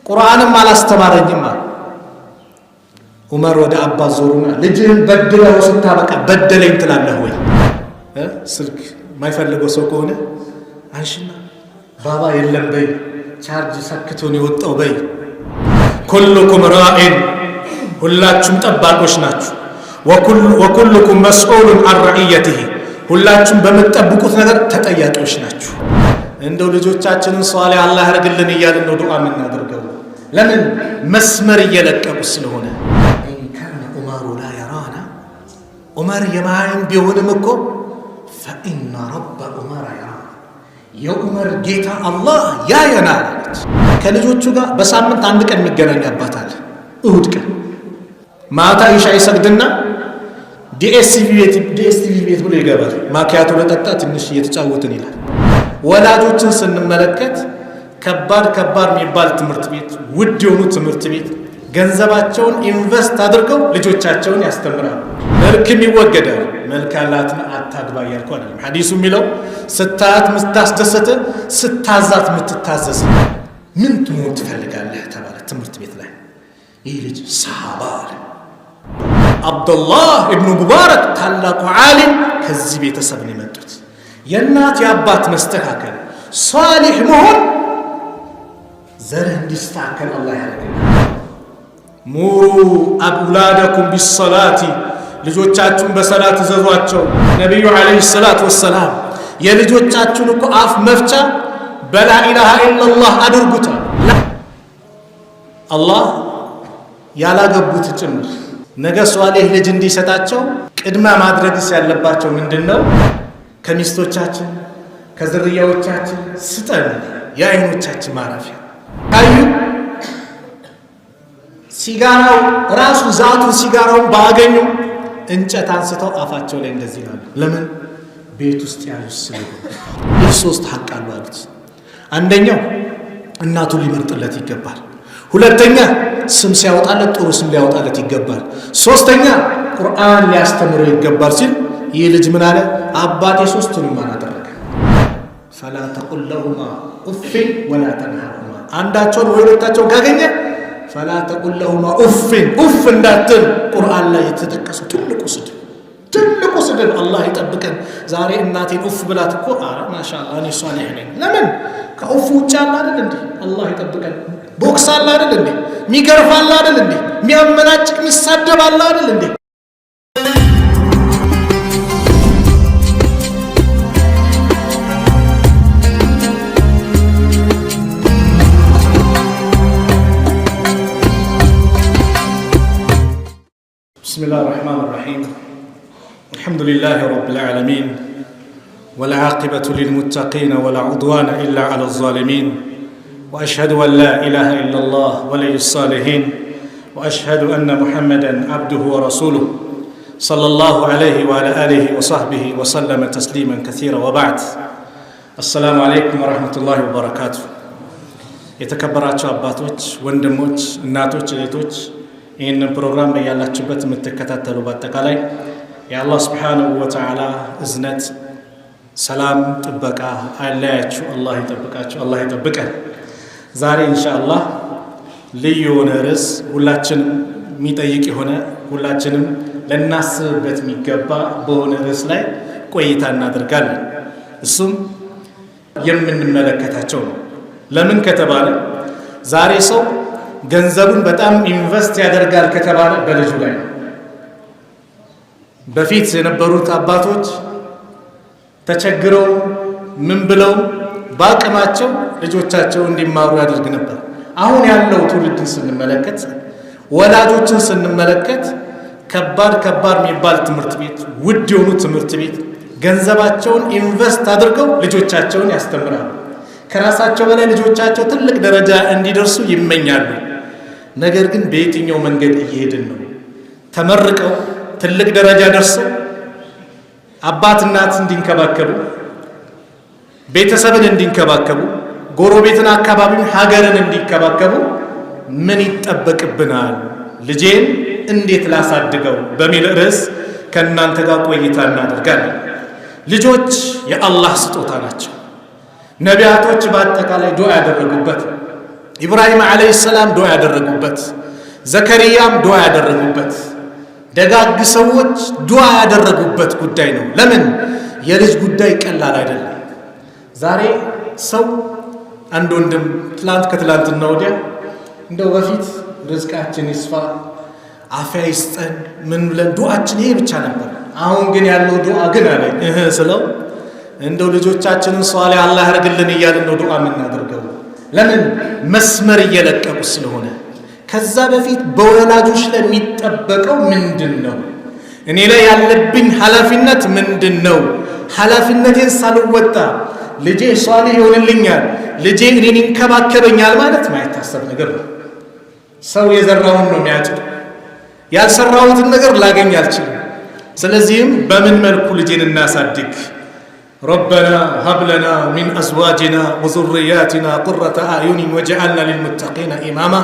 ቁርአንም አላስተማረኝም አለ። ዑመር ወደ አባት ዞሩና ልጅህን በድለው ስታበቃ በደለኝ ትላለህ ወይ? ስልክ የማይፈልገው ሰው ከሆነ አንሽና ባባ የለም በይ፣ ቻርጅ ሰክቶን የወጣው በይ። كلكم راع ሁላችሁም ጠባቆች ናችሁ። وكلكم مسؤول عن رعيته ሁላችሁም በምትጠብቁት ነገር ተጠያቂዎች ናችሁ። እንደው ልጆቻችንን ሷሊህ አላህ ያርግልን እያልን ነው ዱዓ የምናደርገው። ለምን መስመር እየለቀቁ ስለሆነ። إن كان عمر لا يرانا ዑመር የማይን ቢሆንም እኮ فإن رب عمر يرانا የዑመር ጌታ አላህ ያየናል አለች። ከልጆቹ ጋር በሳምንት አንድ ቀን የሚገናኝ አባት አለ። እሁድ ቀን ማታ ኢሻ ይሰግድና ዲኤስቲቪ ቤት ብሎ ይገባል። ማኪያቶ ለጠጣ ትንሽ እየተጫወትን ይላል። ወላጆችን ስንመለከት ከባድ ከባድ የሚባል ትምህርት ቤት፣ ውድ የሆኑ ትምህርት ቤት ገንዘባቸውን invest አድርገው ልጆቻቸውን ያስተምራሉ። መልክም ይወገዳል። መልክ ያላትን አታግባ እያልኩ አይደለም። ሐዲሱ የሚለው ስታያት ምታስደሰት፣ ስታዛት ምትታዘዝ። ምን ትሆን ትፈልጋለህ ተባለ ትምህርት ቤት ላይ። ይህ ልጅ ሰሃባ አለ። አብዱላህ ኢብኑ ሙባረክ ታላቁ ዓሊም ከዚህ ቤተሰብ ነው የመጡት። የእናት የአባት መስተካከል፣ ሷሊሕ መሆን ዘርህ እንዲስተካከል አላህ ያደርግልሃል። مروا أولادكم بالصلاة ልጆቻችሁን በሰላት እዘዟቸው። ነቢዩ عليه الصلاة والسلام የልጆቻችሁን እኮ አፍ መፍቻ በ لا إله إلا الله አድርጉታል። አላህ ያላገቡት ጭምር ነገ ሷሌህ ልጅ እንዲሰጣቸው ቅድመ ማድረግስ ያለባቸው ምንድን ነው? ከሚስቶቻችን ከዝርያዎቻችን ስጠን የአይኖቻችን ማረፊያ ካዩ ሲጋራው ራሱ ዛቱን ሲጋራውን ባገኙ እንጨት አንስተው አፋቸው ላይ እንደዚህ ይላሉ። ለምን? ቤት ውስጥ ያሉ ስለሆነ። ይህ ሶስት ሀቅ አሉ አሉት። አንደኛው እናቱን ሊመርጥለት ይገባል። ሁለተኛ ስም ሲያወጣለት ጥሩ ስም ሊያወጣለት ይገባል። ሶስተኛ ቁርአን ሊያስተምረው ይገባል ሲል ይህ ልጅ ምን አለ? አባቴ ሶስቱንም አላደረገ። فلا تقل لهما أف ولا تنهرهما፣ አንዳቸውን ወይ ሁለታቸውን ካገኘ فلا تقل لهما أف ኡፍ እንዳትል። ቁርአን ላይ የተጠቀሰው ትልቁ ስድብ ትልቁ ስድብ። አላህ ይጠብቀን። ዛሬ እናቴን ኡፍ ብላት እኮ ኧረ ማሻአላህ እኔ ሷሊህ ነኝ። ለምን ከኡፍ ውጭ አለ አይደል እንዴ? አላህ ይጠብቀን። ቦክስ አለ አይደል እንዴ? ሚገርፍ አለ አይደል እንዴ? ሚያመናጭቅ ሚሳደብ አለ አይደል እንዴ? بسم الله الرحمن الرحيم الحمد لله رب العالمين والعاقبة للمتقين ولا عدوان إلا على الظالمين وأشهد أن لا إله إلا الله ولي الصالحين وأشهد أن محمدا عبده ورسوله صلى الله عليه وعلى آله وصحبه وسلم تسليما كثيرا وبعد السلام عليكم ورحمة الله وبركاته። የተከበራችሁ አባቶች፣ ወንድሞች፣ እናቶች፣ እህቶች ይህንን ፕሮግራም በያላችሁበት የምትከታተሉ በአጠቃላይ የአላህ سبحانه وتعالى እዝነት፣ ሰላም፣ ጥበቃ አይለያችሁ። አላህ ይጠብቃችሁ፣ አላህ ይጠብቀን። ዛሬ ኢንሻአላህ ልዩ የሆነ ርዕስ ሁላችንም የሚጠይቅ የሆነ ሁላችንም ልናስብበት የሚገባ በሆነ ርዕስ ላይ ቆይታ እናደርጋለን። እሱም የምንመለከታቸው ነው። ለምን ከተባለ ዛሬ ሰው ገንዘቡን በጣም invest ያደርጋል ከተባለ በልጁ ላይ ነው። በፊት የነበሩት አባቶች ተቸግረው ምን ብለው በአቅማቸው ልጆቻቸው እንዲማሩ ያደርግ ነበር። አሁን ያለው ትውልድን ስንመለከት፣ ወላጆችን ስንመለከት ከባድ ከባድ የሚባል ትምህርት ቤት፣ ውድ የሆኑ ትምህርት ቤት ገንዘባቸውን invest አድርገው ልጆቻቸውን ያስተምራሉ። ከራሳቸው በላይ ልጆቻቸው ትልቅ ደረጃ እንዲደርሱ ይመኛሉ። ነገር ግን በየትኛው መንገድ እየሄድን ነው? ተመርቀው ትልቅ ደረጃ ደርሰው አባት እናት እንዲንከባከቡ፣ ቤተሰብን እንዲንከባከቡ፣ ጎረቤትን፣ አካባቢውን፣ ሀገርን እንዲንከባከቡ ምን ይጠበቅብናል? ልጄን እንዴት ላሳድገው በሚል ርዕስ ከእናንተ ጋር ቆይታ እናደርጋለን። ልጆች የአላህ ስጦታ ናቸው። ነቢያቶች በአጠቃላይ ዱዓ ያደረጉበት ኢብራሂም ዓለይሂ ሰላም ዱዓ ያደረጉበት፣ ዘከርያም ዱዓ ያደረጉበት፣ ደጋግ ሰዎች ዱዓ ያደረጉበት ጉዳይ ነው። ለምን? የልጅ ጉዳይ ቀላል አይደለም። ዛሬ ሰው አንድ ወንድም ትላንት ከትላንትና ወዲያ እንደው በፊት ርዝቃችን ይስፋ አፊያ ይስጠን ምን ብለን ዱዓችን ይሄ ብቻ ነበር። አሁን ግን ያለው ዱዓ ግን አለኝ እህ ስለው እንደው ልጆቻችንን ሷሊህ አላህ ያርግልን እያልን ነው ዱዓ የምናደርገው። ለምን? መስመር እየለቀቁ ስለሆነ። ከዛ በፊት በወላጆች ላይ የሚጠበቀው ምንድን ነው? እኔ ላይ ያለብኝ ኃላፊነት ምንድን ነው? ኃላፊነቴን ሳልወጣ ልጄ ሷሊህ ይሆንልኛል፣ ልጄ እኔን ይንከባከበኛል ማለት ማይታሰብ ነገር ነው። ሰው የዘራውን ነው የሚያጭድ። ያልሰራሁትን ነገር ላገኝ አልችልም። ስለዚህም በምን መልኩ ልጄን እናሳድግ? ربنا هب لنا من أزواجنا وذرياتنا قرة أعين واجعلنا للمتقين إماما።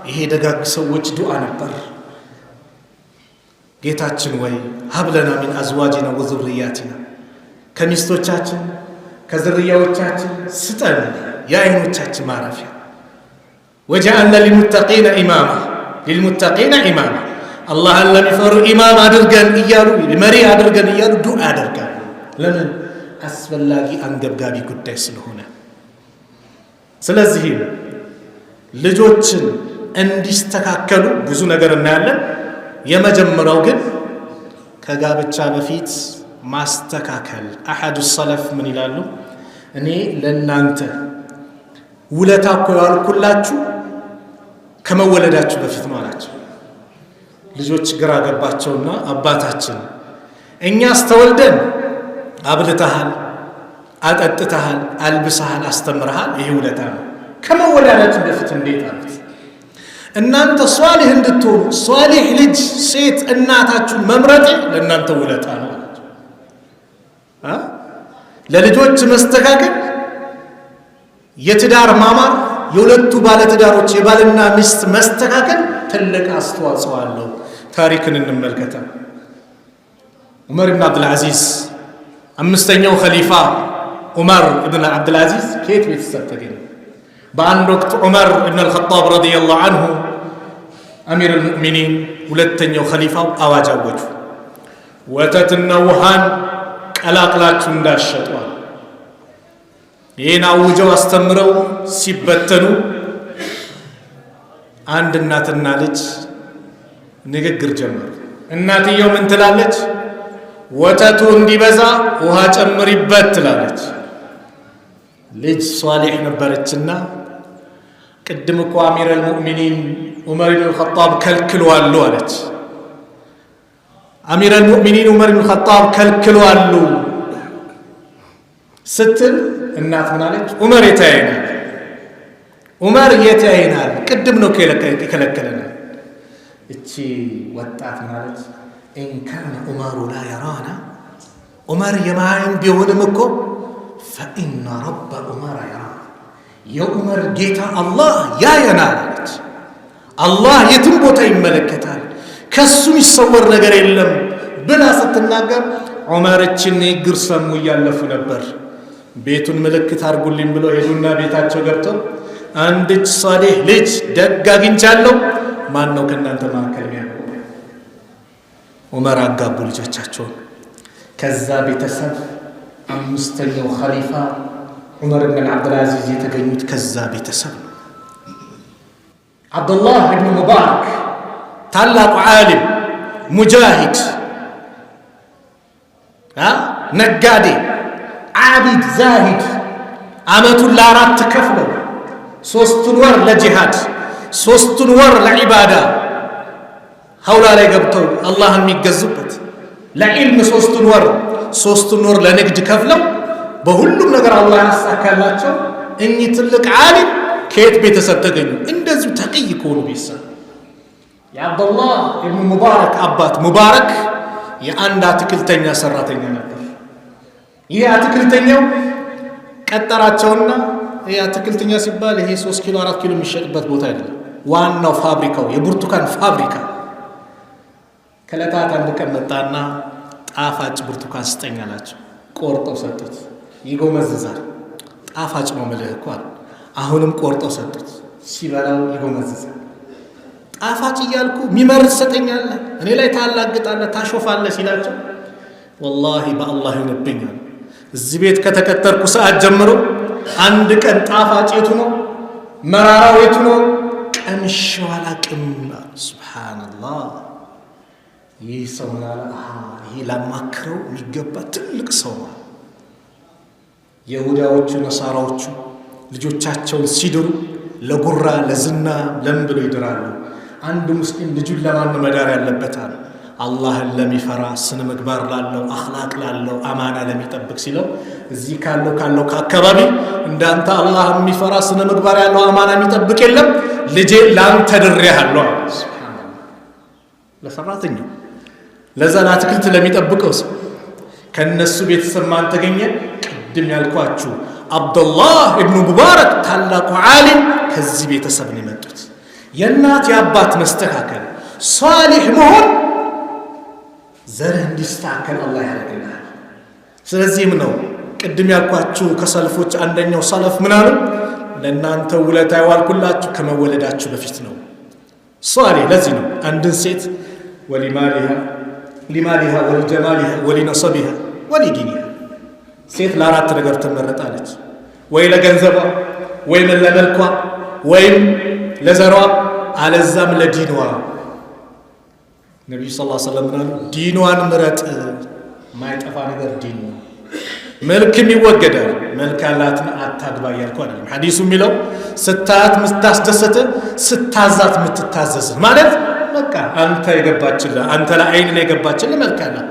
ይሄ ደጋግ ሰዎች ዱዓ ነበር። ጌታችን ወይ هب لنا من أزواجنا وذرياتنا ከሚስቶቻችን ከዝርያዎቻችን ስጠን የአይኖቻችን ማረፊያ። واجعلنا للمتقين إماما للمتقين إماما አላህን ለሚፈሩ ኢማም አድርገን እያሉ መሪ አድርገን እያሉ ዱዓ ያደርጋሉ። ለምን? አስፈላጊ አንገብጋቢ ጉዳይ ስለሆነ። ስለዚህም ልጆችን እንዲስተካከሉ ብዙ ነገር እናያለን። የመጀመሪያው ግን ከጋብቻ በፊት ማስተካከል። أحد السلف ምን ይላሉ? እኔ ለእናንተ ውለታ እኮ ያልኩላችሁ ከመወለዳችሁ በፊት ነው አላቸው። ልጆች ግራ ገባቸውና አባታችን እኛስ ተወልደን አብልተሃል፣ አጠጥተሃል፣ አልብሰሃል፣ አስተምረሃል፣ ይሄ ውለታ ነው። ከመወለዳችን በፊት እንዴት አሉት። እናንተ ሷሊህ እንድትሆኑ ሷሊህ ልጅ ሴት እናታችሁን መምረጤ ለእናንተ ውለታ ነው አላቸው። ለልጆች መስተካከል፣ የትዳር ማማር፣ የሁለቱ ባለትዳሮች የባልና ሚስት መስተካከል ትልቅ አስተዋጽኦ አለው። ታሪክን እንመልከተ። ዑመር ብን አብዱልዓዚዝ አምስተኛው ኸሊፋ ዑመር ብን አብዱልዓዚዝ ከየት ቤተሰብ ተገኘ? በአንድ ወቅት ዑመር ብን አልኸጣብ رضي الله عنه أمير المؤمنين ሁለተኛው ኸሊፋው አዋጅ አወጁ። ወተትና ውሃን ቀላቅላችሁ እንዳትሸጡ አሉ። ይህን አውጀው አስተምረው ሲበተኑ አንድ እናትና ልጅ ንግግር ጀመሩ። እናትየው ምን ትላለች? ወተቱ እንዲበዛ ውሃ ጨምሪበት ትላለች። ልጅ ሷሊሕ ነበረችና ቅድም እኮ أمير المؤمنين ዑመር ብን አልኸጣብ ከልክለዋሉ አለች። أمير المؤمنين ዑመር ብን አልኸጣብ ከልክለዋሉ ስትል እናት ምን አለች? ዑመር የት ያየናል? ዑመር የት ያየናል? ቅድም ነው የከለከለናል። እቺ ወጣት ምን አለች? إن كان عمر لا يرانا ዑመር የማያየን ቢሆንም እኮ فإن رب عمر يرانا የዑመር ጌታ አላህ ያየናል አለች። አላህ የትም ቦታ ይመለከታል፣ ከሱ የሚሰወር ነገር የለም ብላ ስትናገር ዑመር እችን ንግግር ሰሙ፣ እያለፉ ነበር። ቤቱን ምልክት አድርጉልኝ ብለው ሄዱና ቤታቸው ገብተው አንድ ሷሊህ ልጅ ደግ አግኝቻለሁ፣ ማን ነው ከእናንተ መካከል የሚያገባው? ዑመር አጋቡ ልጆቻቸውን። ከዛ ቤተሰብ አምስተኛው ኸሊፋ ዑመር ብን ዓብድልዓዚዝ የተገኙት ከዛ ቤተሰብ ነው። ዓብዱላህ ብን ሙባረክ ታላቁ ዓሊም፣ ሙጃሂድ፣ ነጋዴ፣ ዓቢድ፣ ዛሂድ ዓመቱን ለአራት ከፍለው 3ቱን ወር ለጂሃድ 3ቱን ወር ለዒባዳ ሀውላ ላይ ገብተው አላህን የሚገዙበት ለዒልም 3ቱን ወር 3ቱን ወር ለንግድ ከፍለው በሁሉም ነገር አላህ ያሳካላቸው እኚህ ትልቅ ዓሊም ከየት ቤተሰብ ተገኙ? እንደዚሁ ተቅይ ከሆኑ ቤተሰብ። የዓብዱላህ ኢብኑ ሙባረክ አባት ሙባረክ የአንድ አትክልተኛ ሰራተኛ ነበር። ይህ አትክልተኛው ቀጠራቸውና ይህ አትክልተኛ ሲባል ይሄ 3 ኪሎ 4 ኪሎ የሚሸጥበት ቦታ አይደለም። ዋናው ፋብሪካው የብርቱካን ፋብሪካ። ከዕለታት አንድ ቀን መጣና ጣፋጭ ብርቱካን ስጠኝ አላቸው። ቆርጠው ሰጡት። ይጎመዝዛል። ጣፋጭ ነው ምልህ እኮ አለ። አሁንም ቆርጠው ሰጡት። ሲበላው ይጎመዝዛል። ጣፋጭ እያልኩ የሚመር ትሰጠኛለህ፣ እኔ ላይ ታላግጣለህ፣ ታሾፋለህ ሲላቸው ወላሂ በአላህ ይሆንብኛል፣ እዚህ ቤት ከተቀጠርኩ ሰዓት ጀምሮ አንድ ቀን ጣፋጭ የቱ ነው መራራው የቱ ነው ቀምሼው አላቅም። ሱብሓነላህ። ይህ ሰው ምን አለ? ይሄ ላማክረው የሚገባ ትልቅ ሰው ነው። የሁዳዎቹ ነሳራዎቹ ልጆቻቸውን ሲድሩ ለጉራ ለዝና ለምን ብለው ይድራሉ? አንድ ሙስሊም ልጁን ለማን ነው መዳር ያለበት አለ? አላህን ለሚፈራ፣ ስነ ምግባር ላለው፣ አኽላቅ ላለው፣ አማና ለሚጠብቅ ሲለው እዚህ ካለው ከአካባቢ እንዳንተ አላህ የሚፈራ፣ ስነ ምግባር ያለው፣ አማና የሚጠብቅ የለም፣ ልጄ ላንተ ድሬሃለሁ አለ። ሱብሓነላህ። ለሰራተኛው፣ ለዛ ለአትክልት ለሚጠብቀው ሰው። ከነሱ ቤተሰብ ማን ተገኘ? ቅድም ያልኳችሁ አብዱላህ ኢብኑ ሙባረክ ታላቁ ዓሊም ከዚህ ቤተሰብ ነው የመጡት። የእናት የአባት መስተካከል፣ ሷሊሕ መሆን ዘርህ እንዲስተካከል አላህ ያደርግልሃል። ስለዚህም ነው ቅድም ያልኳችሁ ከሰለፎች አንደኛው ሰለፍ ምን አሉ? ለእናንተ ውለታ የዋልኩላችሁ ከመወለዳችሁ በፊት ነው። ሷሊሕ። ለዚህ ነው አንድን ሴት ولمالها لمالها ولجمالها ولنسبها ولدينها። ሴት ለአራት ነገር ትመረጣለች። ወይ ለገንዘቧ፣ ወይም ለመልኳ፣ ወይም ለዘሯ፣ አለዛም ለዲኗ። ነቢዩ ስ ሰለም ምን አሉ? ዲኗን ምረጥ። የማይጠፋ ነገር ዲን ነው። መልክም ይወገዳል። መልክ ያላትን አታግባ እያልኩ አይደለም። ሐዲሱ የሚለው ስታያት የምታስደስት፣ ስታዛት የምትታዘዝ ማለት በቃ አንተ የገባችልህ፣ አንተ ለአይን ላይ የገባችልህ መልክ ያላት፣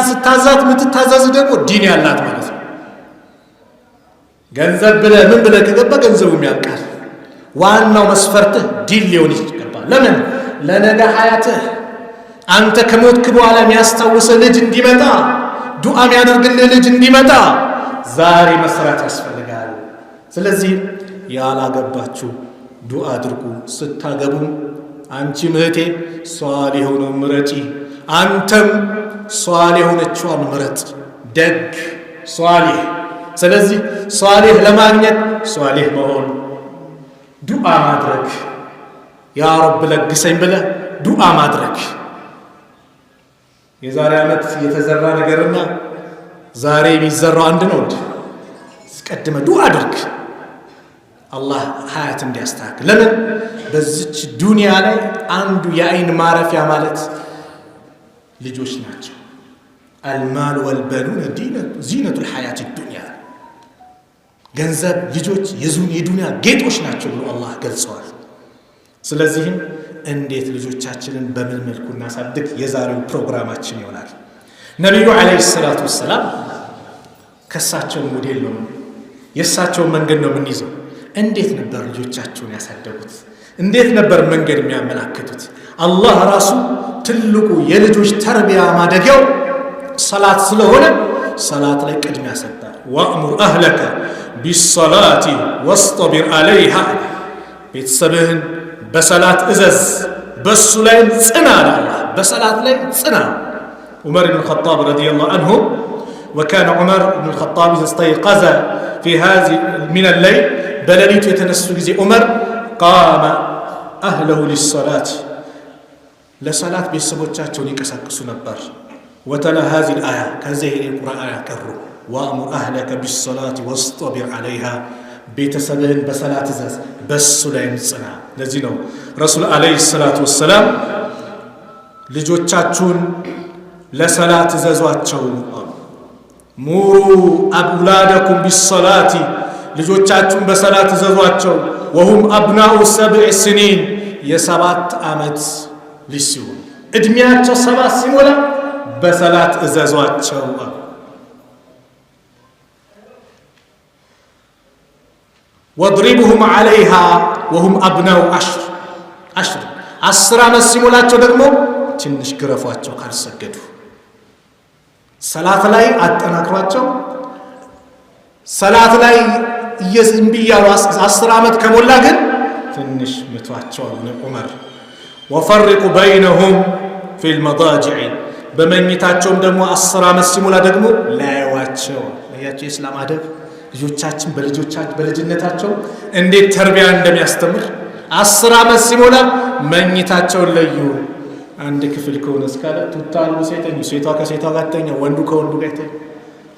ስታዛት የምትታዘዝ ደግሞ ዲን ያላት ማለት ነው። ገንዘብ ብለህ ምን ብለህ ከገባ ገንዘቡም ያልቃል። ዋናው መስፈርትህ ዲን ሊሆን ይገባል። ለምን? ለነገ ሀያትህ፣ አንተ ከሞትክ በኋላ የሚያስታውስህ ልጅ እንዲመጣ፣ ዱዓ የሚያደርግልህ ልጅ እንዲመጣ ዛሬ መስራት ያስፈልጋል። ስለዚህ ያላገባችሁ ዱዓ አድርጉ። ስታገቡም አንቺም እህቴ ሷሊህ የሆነውን ምረጪ፣ አንተም ሷሊህ የሆነችዋን ምረጥ። ደግ፣ ሷሊህ። ስለዚህ ሷሊህ ለማግኘት ሷሊህ መሆን፣ ዱዓ ማድረግ፣ ያ ረብ ለግሰኝ ብለህ ዱዓ ማድረግ። የዛሬ ዓመት የተዘራ ነገርና ዛሬ የሚዘራው አንድ ነው እንዴ? አስቀድመህ ዱዓ አድርግ አላህ ሀያት እንዲያስተካክል። ለምን? በዚች ዱንያ ላይ አንዱ የአይን ማረፊያ ማለት ልጆች ናቸው። المال والبنون زينة الحياة الدنيا፣ ገንዘብ፣ ልጆች የዱንያ ጌጦች ናቸው ብሎ አላህ ገልጸዋል። ስለዚህም እንዴት ልጆቻችንን በምን መልኩ እናሳድግ የዛሬው ፕሮግራማችን ይሆናል። ነቢዩ ዓለይሂ ሰላቱ ወሰላም ከእሳቸው ሞዴል ነው፣ የእሳቸውን መንገድ ነው የምንይዘው። እንዴት ነበር ልጆቻቸውን ያሳደጉት? እንዴት ነበር መንገድ የሚያመላክቱት? አላህ ራሱ ትልቁ የልጆች ተርቢያ ማደጊያው ሰላት ስለሆነ ሰላት ላይ ቅድሚያ ሰጠ። وأمر أهلك بالصلاة واصطبر عليها፣ ቤተሰብህን በሰላት እዘዝ፣ በሱ ላይም ጽና አለ አላህ። በሰላት ላይ ጽና። ዑመር ብን ኸጣብ رضي الله عنه፣ وكان عمر بن الخطاب إذا استيقظ في هذه من الليل፣ በሌሊቱ የተነሱ ጊዜ ዑመር قام أهله للصلاة፣ ለሰላት ቤተሰቦቻቸውን ይቀሰቅሱ ነበር። وتلا هذه الآية፣ ከዚያ የቁርአን አያ ቀሩ። وأمر أهلك بالصلاة واصطبر عليها፣ ቤተሰብህን በሰላት እዘዝ፣ በሱ ላይም ጽና። ለዚህ ነው ረሱል ዓለይሂ ሰላቱ ወሰላም ልጆቻችሁን ለሰላት እዘዟቸው አሉ። مروا أولادكم بالصلاة፣ ልጆቻችሁን በሰላት እዘዟቸው። وهم أبناء 7 سنين፣ የ7 ዓመት ልጅ ሲሆኑ፣ ዕድሜያቸው 7 ሲሞላ በሰላት እዘዟቸው አሉ። واضربوهم عليها وهم أبناء 10፣ 10 ዓመት ሲሞላቸው ደግሞ ትንሽ ግረፏቸው ካልሰገዱ። ሰላት ላይ አጠናክሯቸው። ሰላት ላይ እምቢ እያሉ 10 ዓመት ከሞላ ግን ትንሽ ምቷቸው አሉ ዑመር። وفرقوا بينهم في المضاجع፣ በመኝታቸውም ደግሞ 10 ዓመት ሲሞላ ደግሞ ለያዩዋቸው። አያቸው የእስላም አደብ። ልጆቻችን በልጅነታቸው እንዴት ተርቢያ እንደሚያስተምር 10 ዓመት ሲሞላ መኝታቸውን ለዩ። አንድ ክፍል ከሆነ እስካለ ቱታ አልብሰው የተኙ፣ ሴቷ ከሴቷ ጋር ተኛ፣ ወንዱ ከወንዱ ጋር ተኛ።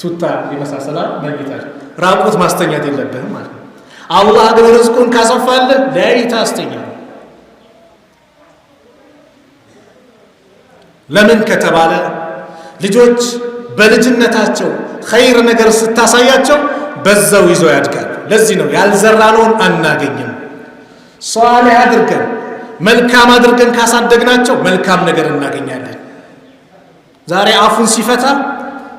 ቱታ ይመሳሰላል መኝታቸው። ራቁት ማስተኛት የለብህም ማለት ነው። አላህ ግን ርዝቁን ካሰፋልህ ለይተህ አስተኛ። ለምን ከተባለ ልጆች በልጅነታቸው ኸይር ነገር ስታሳያቸው በዛው ይዘው ያድጋሉ። ለዚህ ነው ያልዘራነውን አናገኝም። ሷሊህ አድርገን፣ መልካም አድርገን ካሳደግናቸው መልካም ነገር እናገኛለን። ዛሬ አፉን ሲፈታ፣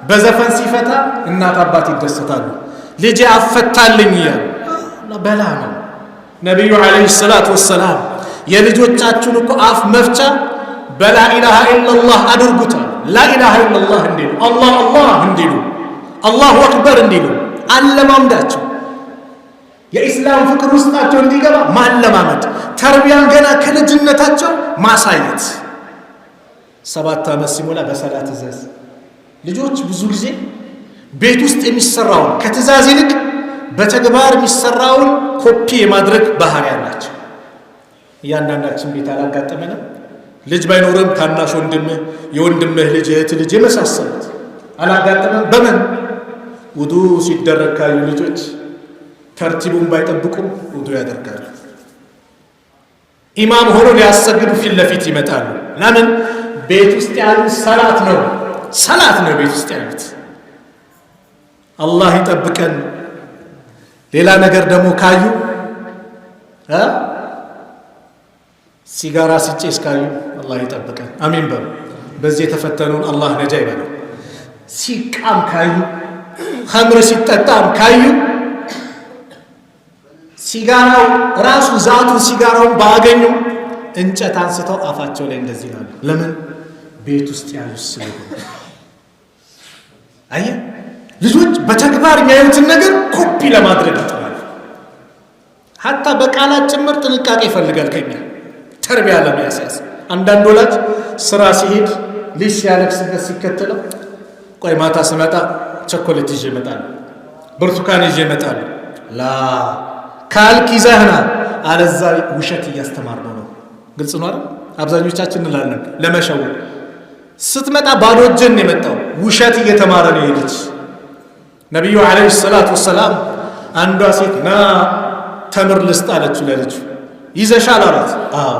በዘፈን ሲፈታ እናት አባት ይደሰታሉ። ልጄ አፈታልኝ እያሉ በላ ነው። ነቢዩ عليه الصلاة والسلام የልጆቻችሁን እኮ አፍ መፍቻ በ لا إله إلا الله አድርጉታል። لا إله إلا الله እንዲሉ፣ አላህ አላህ እንዲሉ፣ الله أكبر እንዲሉ አለማምዳቸው። የኢስላም ፍቅር ውስጣቸው እንዲገባ ማለማመድ፣ ተርቢያን ገና ከልጅነታቸው ማሳየት። 7 ዓመት ሲሞላ በሰላት እዘዝ። ልጆች ብዙ ጊዜ ቤት ውስጥ የሚሰራውን ከትእዛዝ ይልቅ በተግባር የሚሰራውን ኮፒ የማድረግ ባህሪ አላቸው። እያንዳንዳችን ቤት አላጋጠመንም? ልጅ ባይኖርም ታናሽ ወንድምህ፣ የወንድምህ ልጅ፣ እህት ልጅ የመሳሰሉት አላጋጠመም? በምን ውዱ ሲደረግ ካዩ ልጆች ተርቲቡን ባይጠብቁም ውዱ ያደርጋሉ። ኢማም ሆኖ ሊያሰግዱ ፊት ለፊት ይመጣሉ። ለምን? ቤት ውስጥ ያሉት ሰላት ነው፣ ሰላት ነው ቤት ውስጥ ያሉት። አላህ ይጠብቀን። ሌላ ነገር ደግሞ ካዩ፣ ሲጋራ ሲጨስ ካዩ፣ አላህ ይጠብቀን። አሚን በሉ። በዚህ የተፈተነውን አላህ ነጃ ይበለው። ሲቃም ካዩ፣ ኸምር ሲጠጣም ካዩ፣ ሲጋራው ራሱ ዛቱ ሲጋራውን ባያገኙ እንጨት አንስተው አፋቸው ላይ እንደዚህ ይላሉ። ለምን? ቤት ውስጥ ያሉት ስለሆነ። አየህ፣ ልጆች በተግባር የሚያዩትን ነገር ኮፒ ለማድረግ ይጥራሉ። حتى በቃላት ጭምር ጥንቃቄ ይፈልጋል ከኛ ተርቢያ ለመያስያዝ። አንዳንድ ወላጅ ስራ ሲሄድ ልጅ ሲያለቅስበት ሲከተለው፣ ቆይ ማታ ስመጣ ቸኮሌት ይዤ እመጣለሁ፣ ብርቱካን ይዤ እመጣለሁ ላ ካልክ ይዘህና፣ አለዛ ውሸት እያስተማርነው ነው። ግልጽ ነው አይደል? አብዛኞቻችን እንላለን ለመሸወድ። ስትመጣ ባዶ እጅን ነው የመጣው። ውሸት እየተማረ ነው ይሄ ልጅ። ነቢዩ عليه الصلاة والسلام አንዷ ሴት ና ተምር ልስጥ አለችው ለልጁ። ይዘሻል አላት። አዎ።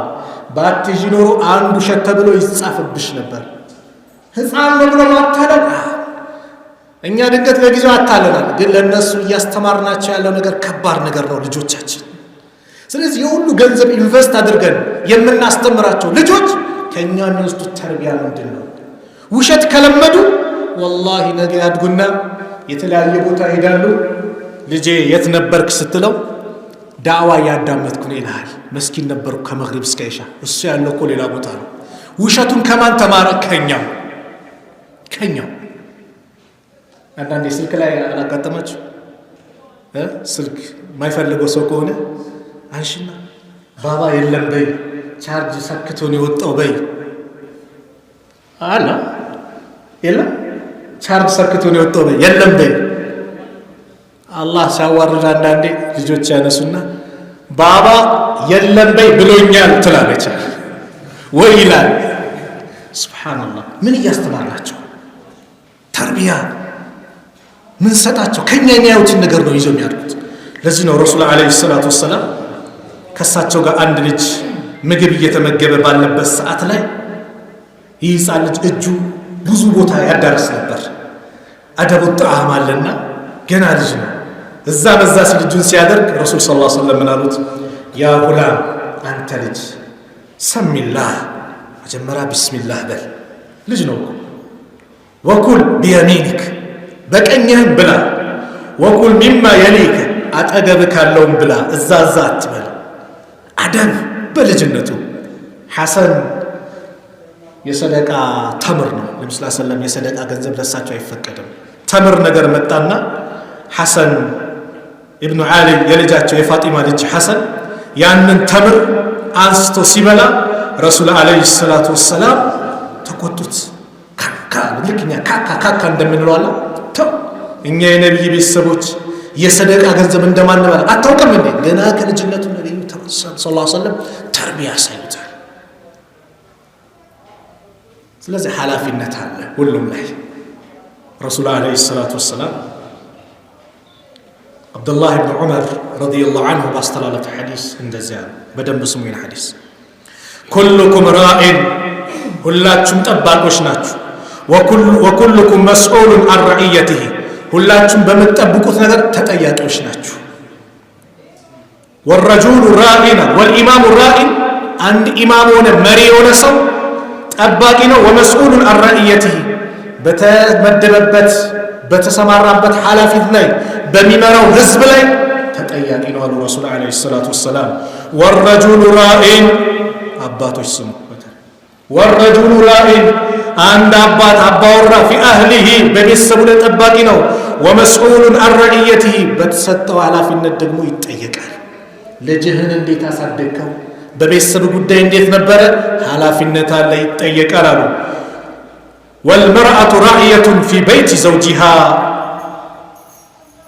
ባትይዢ ኖሮ አንድ ውሸት ተብሎ ይጻፍብሽ ነበር። ህፃን ነው ብሎ ማታለል፣ እኛ ድንገት ለጊዜው አታለናል፣ ግን ለእነሱ እያስተማርናቸው ያለው ነገር ከባድ ነገር ነው ልጆቻችን። ስለዚህ የሁሉ ገንዘብ invest አድርገን የምናስተምራቸው ልጆች ከእኛ የሚወስዱት ተርቢያ ምንድን ነው? ውሸት ከለመዱ ወላሂ ነገ ያድጉና የተለያየ ቦታ ይሄዳሉ። ልጄ የት ነበርክ ስትለው ዳዕዋ እያዳመጥኩ ነው ይልሃል። መስጊድ ነበርኩ ከመግሪብ እስከ ኢሻ። እሱ ያለው እኮ ሌላ ቦታ ነው። ውሸቱን ከማን ተማረ? ከኛው ከኛው። አንዳንዴ ስልክ ላይ አላጋጠማችሁ? ስልክ የማይፈልገው ሰው ከሆነ አንሽና ባባ የለም በይ፣ ቻርጅ ሰክቶ ነው የወጣው በይ። አላ የለም፣ ቻርጅ ሰክቶ ነው የወጣው በይ፣ የለም በይ። አላህ ሲያዋርድ አንዳንዴ ልጆች ያነሱና ባባ የለም በይ ብሎኛል ትላለች ወይ ይላል። سبحان الله፣ ምን እያስተማርናቸው? ተርቢያ ምን ሰጣቸው? ከኛ የሚያዩትን ነገር ነው ይዘው የሚያድጉት። ለዚህ ነው ረሱል عليه الصلاة والسلام ከእሳቸው ጋር አንድ ልጅ ምግብ እየተመገበ ባለበት ሰዓት ላይ ይህ ህፃን ልጅ እጁ ብዙ ቦታ ያዳርስ ነበር። أدب الطعام አለና ገና ልጅ ነው። እዛ በዛ ሲል እጁን ሲያደርግ ረሱል صلى الله عليه وسلم ምን አሉት? يا غلام፣ አንተ ልጅ፣ سم الله፣ መጀመሪያ ቢስሚላህ በል። ልጅ ነው እኮ። وكل بيمينك፣ በቀኝህም ብላ። وكل مما يليك፣ አጠገብ ካለውም ብላ፣ እዛ እዛ አትበል። አደብ በልጅነቱ። ሐሰን የሰደቃ ተምር ነው። ነቢ ስ ሰለም የሰደቃ ገንዘብ ለሳቸው አይፈቀድም። ተምር ነገር መጣና ሐሰን ኢብኑ ዓሊ፣ የልጃቸው የፋጢማ ልጅ ሐሰን ያንን ተምር አንስቶ ሲበላ ረሱል عليه الصلاة والسلام ተቆጡት። ካካ፣ ልክ እኛ ካካ ካካ እንደምንለው አለ። ተው፣ እኛ የነቢይ ቤተሰቦች የሰደቃ ገንዘብ እንደማንበላ አታውቅም እንዴ? ገና ከልጅነቱ ነቢዩ صلى الله عليه وسلم ተርቢያ ያሳዩታል። ስለዚህ ኃላፊነት አለ ሁሉም ላይ። ረሱል عليه الصلاة والسلام አብዱላህ ብን ዑመር رضي الله عنه ባስተላለፈ ሐዲስ እንደዚያ ነው። በደንብ ስሙ ይህን ሐዲስ። كلكم راع፣ ሁላችሁም ጠባቆች ናችሁ። وكلكم مسؤول عن رعيته፣ ሁላችሁም በምትጠብቁት ነገር ተጠያቂዎች ናችሁ። والرجل راع والإمام راع፣ አንድ ኢማም ሆነ መሪ የሆነ ሰው ጠባቂ ነው። ومسؤول عن رعيته፣ በተመደበበት በተሰማራበት ኃላፊነት ላይ በሚመራው ህዝብ ላይ ተጠያቂ ነው አሉ ረሱል عليه الصلاة والسلام። والرجل راع፣ አባቶች ስሙ። والرجل راع፣ አንድ አባት አባወራ في أهله በቤተሰቡ ላይ ጠባቂ ነው። ومسؤول عن رعيته በተሰጠው ኃላፊነት ደግሞ ይጠየቃል። ልጅህን እንዴት አሳደግከው? በቤተሰብ ጉዳይ እንዴት ነበረ? ኃላፊነት አለ፣ ይጠየቃል አሉ። والمرأة راعية في بيت زوجها፣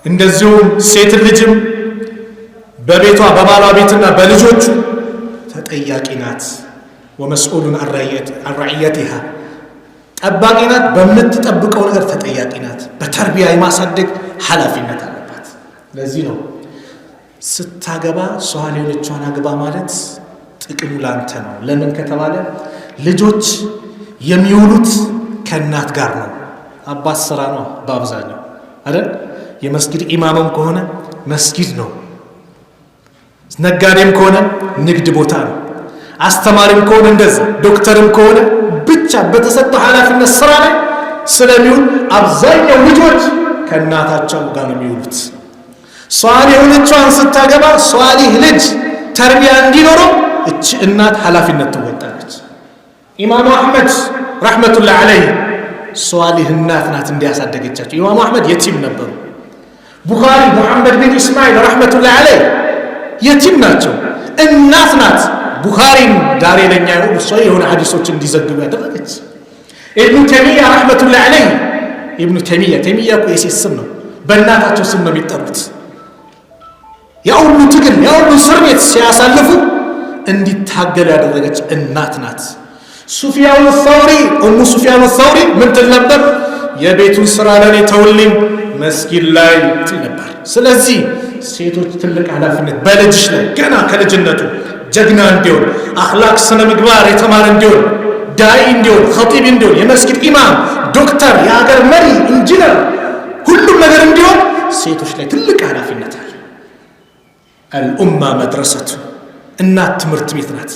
እንደዚሁም ሴት ልጅም በቤቷ በባሏ ቤትና በልጆቹ ተጠያቂ ናት። ومسؤول عن رعيتها ጠባቂ ናት፣ በምትጠብቀው ነገር ተጠያቂ ናት። በተርቢያ የማሳደግ ኃላፊነት አለባት። ለዚህ ነው ስታገባ ሷሊህ የሆነችዋን አግባ ማለት ጥቅሙ ላንተ ነው። ለምን ከተባለ ልጆች የሚውሉት ከእናት ጋር ነው። አባት ስራ ነው በአብዛኛው አይደል? የመስጊድ ኢማምም ከሆነ መስጊድ ነው። ነጋዴም ከሆነ ንግድ ቦታ ነው። አስተማሪም ከሆነ እንደዛ፣ ዶክተርም ከሆነ ብቻ በተሰጠው ኃላፊነት ስራ ላይ ስለሚውል አብዛኛው ልጆች ከእናታቸው ጋር ነው የሚውሉት። ሷሊህ የሆነችዋን ስታገባ ሷሊህ ልጅ ተርቢያ እንዲኖረው እቺ እናት ኃላፊነት ትወጣለች። ኢማሙ አሕመድ رحمة الله عليه ሷሊህ እናት ናት እንዲያሳደገቻቸው። ኢማሙ አሕመድ የቲም ነበሩ። ቡኻሪ ሙሐመድ ቢን ኢስማዒል رحمة الله عليه የቲም ናቸው። እናት ናት ቡኻሪን ዛሬ ለኛ እሷ የሆነ ሐዲሶች እንዲዘግቡ ያደረገች። ኢብኑ ተይሚያ رحمة الله عليه፣ ኢብኑ ተይሚያ፣ ተይሚያ እኮ የሴት ስም ነው፣ በእናታቸው ስም ነው የሚጠሩት። ያ ሁሉ ትግል ያ ሁሉ እስር ቤት ሲያሳልፉ እንዲታገሉ ያደረገች እናት ናት። ሱፊያኑ ሰውሪ፣ ኡሙ ሱፊያኑ ሰውሪ ምን ትል ነበር? የቤቱን ስራ ለእኔ ተውልኝ መስጊድ ላይ ትል ነበር። ስለዚህ ሴቶች ትልቅ ኃላፊነት በልጅሽ ላይ ገና ከልጅነቱ ጀግና እንዲሆን፣ አኽላቅ ስነ ምግባር የተማረ እንዲሆን፣ ዳኢ እንዲሆን፣ ኸጢብ እንዲሆን፣ የመስጊድ ኢማም፣ ዶክተር፣ የሀገር መሪ፣ ኢንጂነር፣ ሁሉም ነገር እንዲሆን ሴቶች ላይ ትልቅ ኃላፊነት አለ። الأم مدرسة፣ እናት ትምህርት ቤት ናት።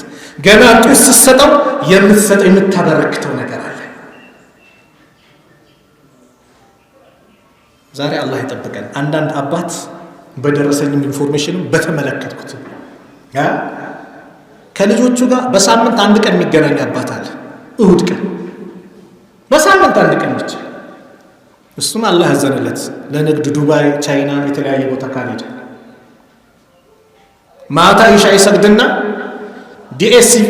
ገና ጡት ስትሰጠው የምትሰጠው የምታበረክተው ነገር አለ። ዛሬ አላህ ይጠብቀን። አንዳንድ አባት በደረሰኝም information ም በተመለከትኩት ከልጆቹ ጋር በሳምንት አንድ ቀን የሚገናኝ አባት አለ። እሁድ ቀን በሳምንት አንድ ቀን ብቻ። እሱም አላህ ያዘነለት ለንግድ ዱባይ፣ ቻይና የተለያየ ቦታ ካልሄደ ማታ ኢሻ ይሰግድና ዲኤስቲቪ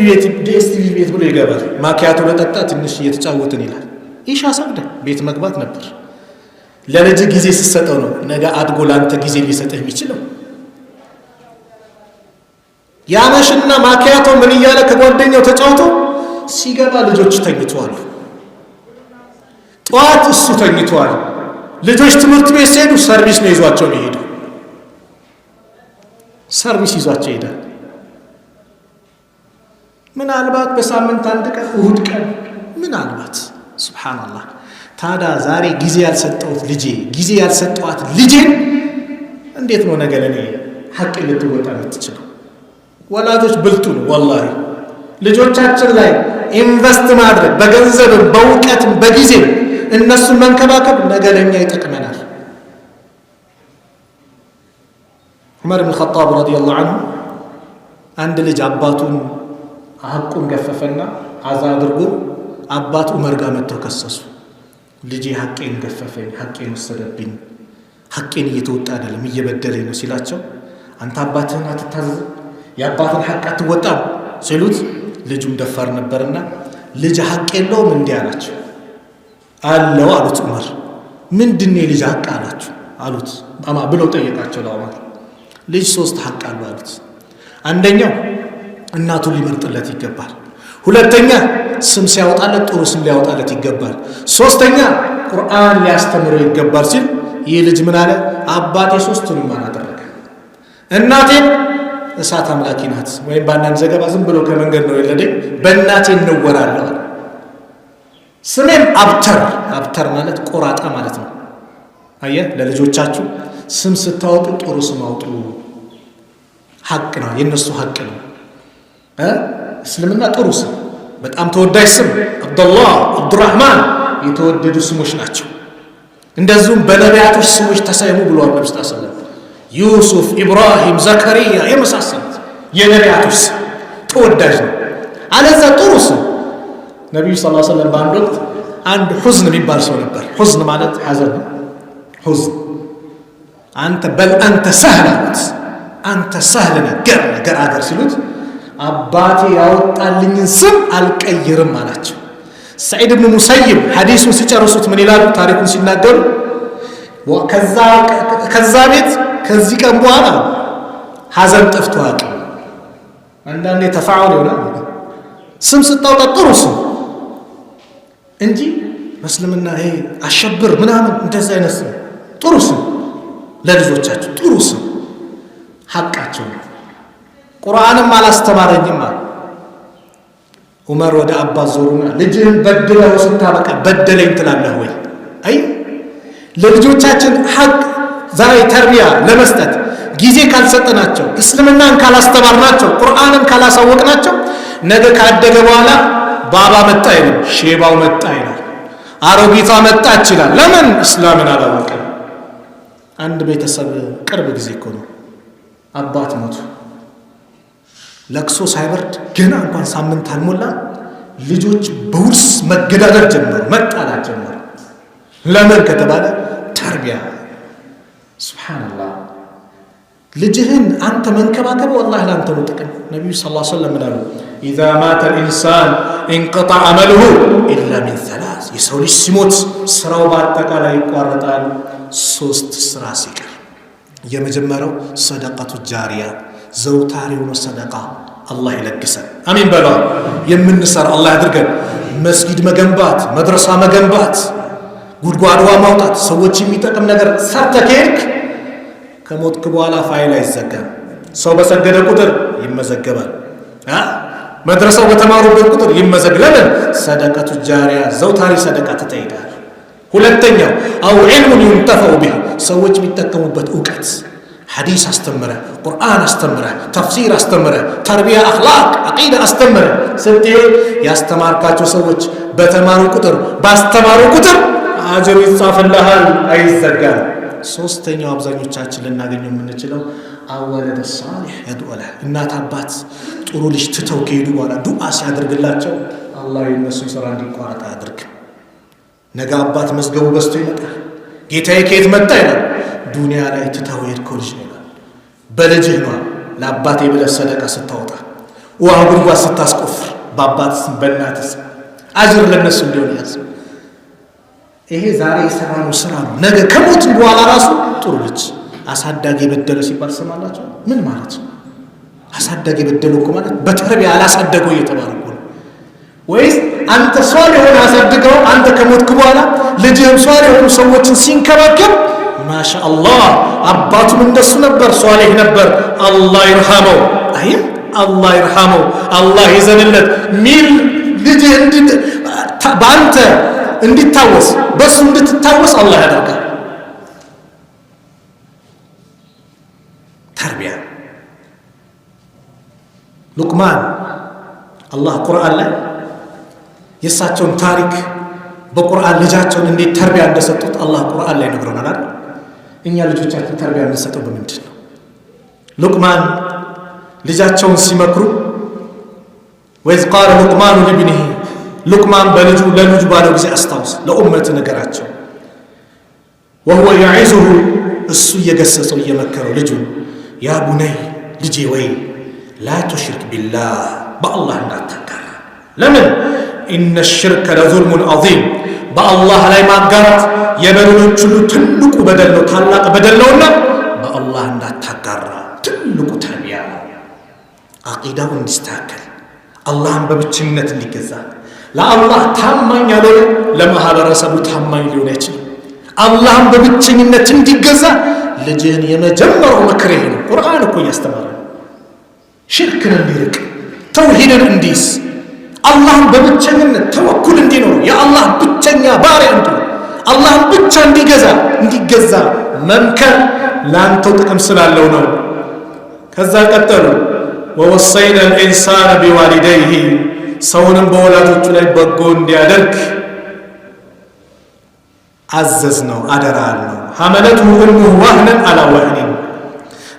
ቤት ብሎ ይገባል። ማኪያቶ ለጠጣ ትንሽ እየተጫወትን ይላል። ኢሻ ሰግደ ቤት መግባት ነበር። ለልጅ ጊዜ ስትሰጠው ነው ነገ አድጎ ለአንተ ጊዜ ሊሰጥህ የሚችለው። ያመሽና ማኪያቶ ምን እያለ ከጓደኛው ተጫውቶ ሲገባ ልጆች ተኝተዋል። ጠዋት እሱ ተኝተዋል። ልጆች ትምህርት ቤት ሲሄዱ ሰርቪስ ነው ይዟቸው የሚሄደው። ሰርቪስ ይዟቸው ይሄዳል። ምናልባት በሳምንት አንድ ቀን እሁድ ቀን ምናልባት። سبحان الله። ታዲያ ዛሬ ጊዜ ያልሰጠሁት ልጄ ጊዜ ያልሰጠኋት ልጄን እንዴት ነው ነገ ለእኔ ሐቅ ልትወጣ የምትችለው? ወላጆች ብልጡ ነው والله። ልጆቻችን ላይ invest ማድረግ በገንዘብም በእውቀትም በጊዜም እነሱን መንከባከብ ነገ ለእኛ ይጠቅመናል። ዑመር ብን ኸጣብ رضي الله عنه አንድ ልጅ አባቱን ሐቁን ገፈፈና አዛ አድርጎ አባት ዑመር ጋር መጥተው ከሰሱ። ልጄ ሐቄን ገፈፈኝ፣ ሐቄን ወሰደብኝ፣ ሐቄን እየተወጣ አይደለም እየበደለኝ ነው ሲላቸው፣ አንተ አባትህን አትታዘዝም፣ የአባትን ሐቅ አትወጣም ሲሉት፣ ልጁም ደፋር ነበርና ልጅ ሐቅ የለውም እንዲህ አላቸው። አለው አሉት ዑመር። ምንድን የልጅ ሐቅ አላቸው። አሉት ብለው ጠየቃቸው ለዑመር። ልጅ 3 ሐቅ አለው አሉት። አንደኛው እናቱን ሊመርጥለት ይገባል። ሁለተኛ ስም ሲያወጣለት ጥሩ ስም ሊያወጣለት ይገባል። ሶስተኛ ቁርአን ሊያስተምረው ይገባል ሲል ይህ ልጅ ምን አለ? አባቴ 3ቱንም አላደረገ፣ እናቴ እሳት አምላኪ ናት፣ ወይም በአንዳንድ ዘገባ ዝም ብሎ ከመንገድ ነው የወለደኝ፣ በእናቴ እንወራለሁ አለ። ስሜም አብተር፣ አብተር ማለት ቆራጣ ማለት ነው። አየህ፣ ለልጆቻችሁ ስም ስታወጡ ጥሩ ስም አውጡ። ሐቅ ነው፣ የነሱ ሐቅ ነው። እስልምና ጥሩ ስም፣ በጣም ተወዳጅ ስም አብዱላህ፣ አብዱራህማን የተወደዱ ስሞች ናቸው። እንደዚሁም በነቢያቶች ስሞች ተሰይሙ ብለዋል ነብዩ ሰለላሁ ዐለይሂ ወሰለም። ዩሱፍ፣ ኢብራሂም፣ ዘከሪያ የመሳሰሉት የነቢያቶች ስም ተወዳጅ ነው። አለዛ ጥሩ ስም ነብዩ ሰለላሁ ዐለይሂ ወሰለም በአንድ ወቅት አንድ ሁዝን የሚባል ሰው ነበር። ሁዝን ማለት ሐዘን ነው። ሁዝን አንተ በል አንተ ሰህል አሉት። አንተ ሰህል ነህ፣ ገር ነህ፣ ገራገር ሲሉት አባቴ ያወጣልኝን ስም አልቀይርም አላቸው። ሰዒድ ኢብኑ ሙሰይብ ሐዲሱን ሲጨርሱት ምን ይላሉ? ታሪኩን ሲናገሩ ከዛ ቤት ከዚህ ቀን በኋላ ሐዘን ጠፍቶ አያውቅም። አንዳንዴ ተፋዑል ይሆናል። ስም ስታወጣ ጥሩ ስም እንጂ በእስልምና ይሄ አሸብር ምናምን እንደዚህ አይነት ስም፣ ጥሩ ስም ለልጆቻችሁ ጥሩ ስም ሐቃቸው ነው። ቁርአንም አላስተማረኝም አለ። ዑመር ወደ አባት ዞሩና ልጅህን በድለው ስታበቃ በደለኝ ትላለህ ወይ? አይ ለልጆቻችን ሐቅ ዛሬ ተርቢያ ለመስጠት ጊዜ ካልሰጠናቸው፣ እስልምናን ካላስተማርናቸው፣ ቁርአንን ካላሳወቅናቸው ነገ ካደገ በኋላ ባባ መጣ ይላል፣ ሼባው መጣ ይላል፣ አሮጊቷ መጣች ይላል። ለምን? እስላምን አላወቀም። አንድ ቤተሰብ ቅርብ ጊዜ እኮ ነው አባት ሞቱ። ለቅሶ ሳይበርድ ገና እንኳን ሳምንት አልሞላ ልጆች በውርስ መገዳደር ጀመሩ፣ መጣላት ጀመሩ። ለምን ከተባለ ተርቢያ። ሱብሃንአላህ፣ ልጅህን አንተ መንከባከብ ወላሂ ላንተ ነው ጥቅም። ነብዩ ሰለላሁ ዐለይሂ ወሰለም ምን አሉ? ኢዛ ማተ الانسان انقطع عمله الا من ثلاث። የሰው ልጅ ሲሞት ስራው በአጠቃላይ ይቋረጣል 3 ስራ ሲቀር። የመጀመሪያው ሰደቀቱ ጃሪያ፣ ዘውታሪ የሆነ ሰደቃ አላህ ይለግሰን። አሜን በሏ። የምንሰራ አላህ ያድርገን። መስጊድ መገንባት፣ መድረሳ መገንባት፣ ጉድጓድ ውሃ ማውጣት፣ ሰዎች የሚጠቅም ነገር ሰርተህ ከሄድክ ከሞትክ በኋላ ፋይል አይዘጋም። ሰው በሰገደ ቁጥር ይመዘገባል። መድረሳው በተማሩበት ቁጥር ይመዘገባል። ለምን? ሰደቀቱ ጃሪያ፣ ዘውታሪ ሰደቃ ትጠይቃለህ። ሁለተኛው አው ዒልሙን ዩንተፈዑ ቢሂ፣ ሰዎች የሚጠቀሙበት እውቀት። ሐዲስ አስተምረ፣ ቁርአን አስተምረ፣ ተፍሲር አስተምረ፣ ተርቢያ፣ አኽላቅ፣ አቂዳ አስተምረ ስትሄድ ያስተማርካቸው ሰዎች በተማሩ ቁጥር ባስተማሩ ቁጥር አጅሩ ይጻፍልሃል፣ አይዘጋም። ሶስተኛው አብዛኞቻችን ልናገኘው የምንችለው አወለደ ሳሊህ የዱዓ ለህ፣ እናት አባት ጥሩ ልጅ ትተው ከሄዱ በኋላ ዱዓ ሲያደርግላቸው አላህ የእነሱን ስራ እንዲቋረጥ አያድርግም። ነገ አባት መዝገቡ በዝቶ ይመጣል። ጌታዬ ከየት መጣ ይላል። ዱንያ ላይ ትተው የሄድከው ልጅ ነው ይላል። በልጅህ ነው ለአባቴ ብለህ ሰደቃ ስታወጣ፣ ውሃ ጉድጓድ ስታስቆፍር፣ በአባት ስም በእናትህ ስም አጅር ለነሱ እንዲሆን ያዝ። ይሄ ዛሬ የሰራነው ስራ ነው። ነገ ከሞት በኋላ ራሱ ጥሩ ልጅ አሳዳጊ የበደለ ሲባል ትሰማላችሁ። ምን ማለት ነው? አሳዳጊ የበደለ እኮ ማለት በተርቢያ አላሳደገው እየተባለ እኮ ነው። ወይስ አንተ ሷሊህ ሆነህ አሳድገው አንተ ከሞትክ በኋላ ልጅህም ሷሊህ የሆኑ ሰዎችን ሲንከባከብ ማሻአላህ አባቱም እንደሱ ነበር፣ ሷሊህ ነበር፣ አላህ ይርሐመው፣ አይ አላህ ይርሐመው፣ አላህ ይዘንለት ሚል ልጅህ በአንተ እንዲታወስ በሱ እንድትታወስ አላህ ያደርጋል። ተርቢያ ሉቅማን አላህ ቁርአን ላይ የእሳቸውን ታሪክ በቁርአን ልጃቸውን እንዴት ተርቢያ እንደሰጡት አላህ ቁርአን ላይ ነግሮናል አይደል? እኛ ልጆቻችን ተርቢያ የምንሰጠው በምንድን ነው? ሉቅማን ልጃቸውን ሲመክሩ ወይዝ ቃለ ሉቅማኑ ሊብኒሂ፣ ሉቅማን በልጁ ለልጁ ባለው ጊዜ አስታውስ፣ ለኡመት ነገራቸው። ወሁወ የዒዙሁ፣ እሱ እየገሰጸው እየመከረው ልጁን፣ ያ ቡነይ ልጄ ወይ ላ ቱሽሪክ ቢላህ፣ በአላህ እንዳታጋራ። ለምን? ኢነ ሽርከ ለዙልሙን ዐዚም፣ በአላህ ላይ ማጋራት የበደሎች ሁሉ ትልቁ በደል ነው፣ ታላቅ በደል ነውና በአላህ እንዳታጋራ ትልቁ ተርቢያ ነው። አቂዳው እንዲስተካከል፣ አላህን በብቸኝነት እንዲገዛ፣ ለአላህ ታማኝ ያልሆነ ለማህበረሰቡ ታማኝ ሊሆን አይችልም። አላህን በብቸኝነት እንዲገዛ ልጅህን የመጀመሪያው ምክር ይሄ ነው። ቁርአን እኮ እያስተማረ ነው። ሽርክን እንዲርቅ፣ ተውሂድን እንዲይዝ፣ አላህን በብቸኝነት ተወኩል እንዲኖር፣ የአላህ ብቸኛ ባሪያ እንዲሆን፣ አላህን ብቻ እንዲገዛ መምከር ለአንተው ጥቅም ስላለው ነው። ከዛ ቀጠሉ፣ ووصينا الإنسان بوالديه፣ ሰውንም በወላጆቹ ላይ በጎ እንዲያደርግ አዘዝነው፣ አደራ አልነው። حملته أمه وهنا على وهن፣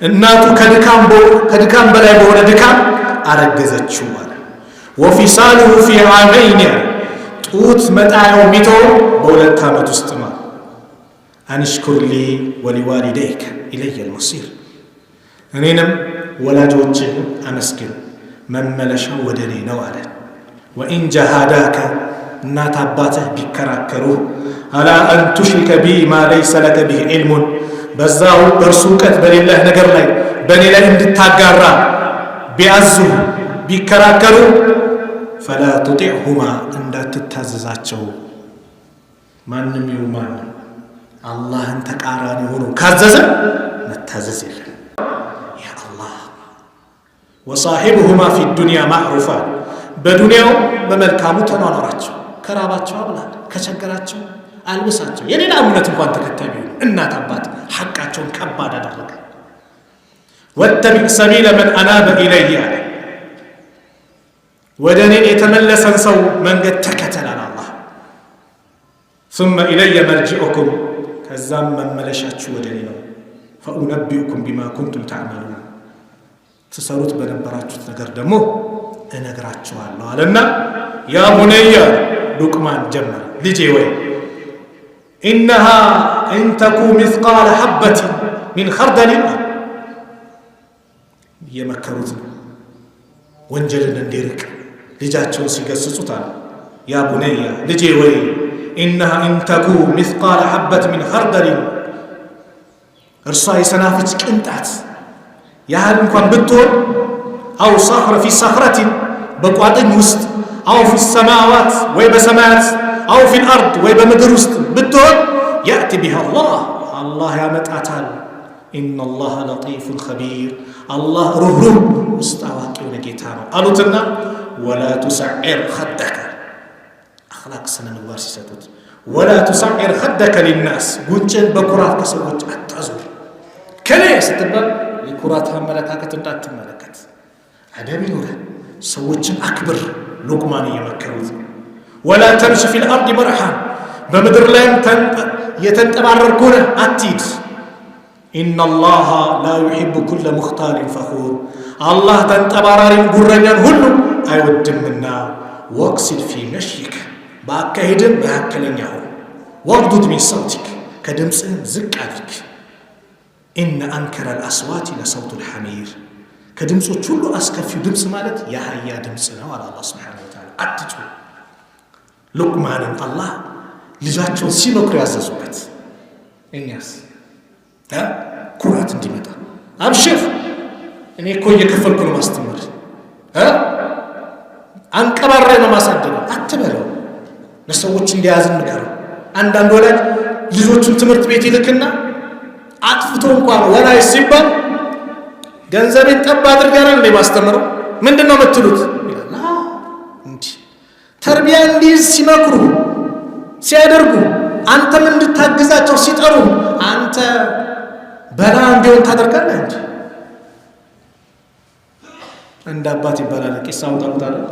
እናቱ ከድካም በላይ በሆነ ድካም አረገዘችው አለ። وفصاله في عامين፣ ጡት መጣያው ሚተው በ2 ዓመት ውስጥ ነው። أن اشكر لي ولوالديك إلي المصير፣ እኔንም ወላጆችህን አመስግን፣ መመለሻው ወደ እኔ ነው አለ። وإن جاهداك፣ እናት አባትህ ቢከራከሩ፣ على أن تشرك بي ما ليس لك به علم፣ በዛው በእርሱ እውቀት በሌለህ ነገር ላይ በእኔ ላይ እንድታጋራ ቢያዙህ ቢከራከሩ፣ فلا تطعهما፣ እንዳትታዘዛቸው። ማንም ይሁን ማንም አላህን ተቃራኒ ሆኖ ካዘዘ መታዘዝ የለም። ያ አላህ፣ وصاحبهما في الدنيا معروفا፣ በዱንያው በመልካሙ ተኗኗራቸው። ከራባቸው አብላ፣ ከቸገራቸው አልብሳቸው። የሌላ እምነት እንኳን ተከታይ ቢሆኑ እናት አባት ሐቃቸውን ከባድ አደረገ። واتبع سبيل من أناب إلي አለ። ወደ እኔን የተመለሰን ሰው መንገድ ተከተል አለ አላህ። ثم إلي مرجعكم፣ ከዛም መመለሻችሁ ወደ እኔ ነው። فأنبئكم بما كنتم تعملون፣ ትሰሩት በነበራችሁት ነገር ደግሞ እነግራችኋለሁ አለና يا بني ሉቅማን ጀመረ፣ ልጄ ወይ إنها إن تك مثقال حبة من خردل፣ እየመከሩት ነው ወንጀልን እንዲርቅ ልጃቸውን ሲገስጹት አለ፣ يا بني፣ ልጄ ወይ፣ إنها إن تك مثقال حبة من خردل፣ እርሷ የሰናፍጭ ቅንጣት ያህል እንኳን ብትሆን፣ أو صخرة في صخرة፣ በቋጥኝ ውስጥ፣ أو في السماوات፣ ወይ በሰማያት፣ أو في الأرض፣ ወይ በምድር ውስጥ ብትሆን፣ يأت بها الله፣ አላህ ያመጣታል። إن الله لطيف خبير፣ አላህ ሩህሩህ ውስጥ አዋቂ የሆነ ጌታ ነው አሉትና ولا تصعر خدك፣ አኽላቅ ስነ ምግባር ሲሰጡት፣ ولا تصعر خدك للناس፣ ጉንጭን በኩራት ከሰዎች አታዙር። ከሌ ስትባል የኩራት አመለካከት እንዳትመለከት፣ አደብ ይኑርህ፣ ሰዎችን አክብር። ሉቅማን እየመከሩት፣ ولا تمش في الأرض مرحا፣ በምድር ላይም የተንጠባረርክ ሆነ አትሂድ። إن الله لا يحب كل مختال فخور፣ አላህ ተንጠባራሪን ጉረኛን ሁሉ አይወድምና። واقصد في مشيك፣ በአካሄድም መካከለኛ ሁን። واغضض من صوتك፣ ከድምፅህም ዝቅ አድርግ። إن أنكر الأصوات لصوت الحمير፣ ከድምፆች ሁሉ አስከፊው ድምፅ ማለት የአህያ ድምፅ ነው አለ አላህ سبحانه وتعالى። አትጩህ። ሉቅማንን አላህ ልጃቸውን ሲመክሩ ያዘዙበት። እኛስ ኩራት እንዲመጣ፣ አብሽር እኔ እኮ እየከፈልኩ ነው ማስተምር፣ አንቀባሬ ነው ማሳደገው አትበለው። ለሰዎች እንዲያዝን ምከረው። አንዳንድ ወላጅ ልጆቹን ትምህርት ቤት ይልክና አጥፍቶ እንኳን ወላጅ ሲባል ገንዘቤን ጠብ አድርገን እንዴ ማስተምረው ምንድን ነው የምትሉት ይላል። እንዲህ ተርቢያ እንዲይዝ ሲመክሩ ሲያደርጉ አንተም እንድታግዛቸው ሲጠሩ አንተ በላ እንዲሆን ታደርጋለህ እንጂ። እንደ አባት ይባላል። ቂሳውን ታውቁታለህ።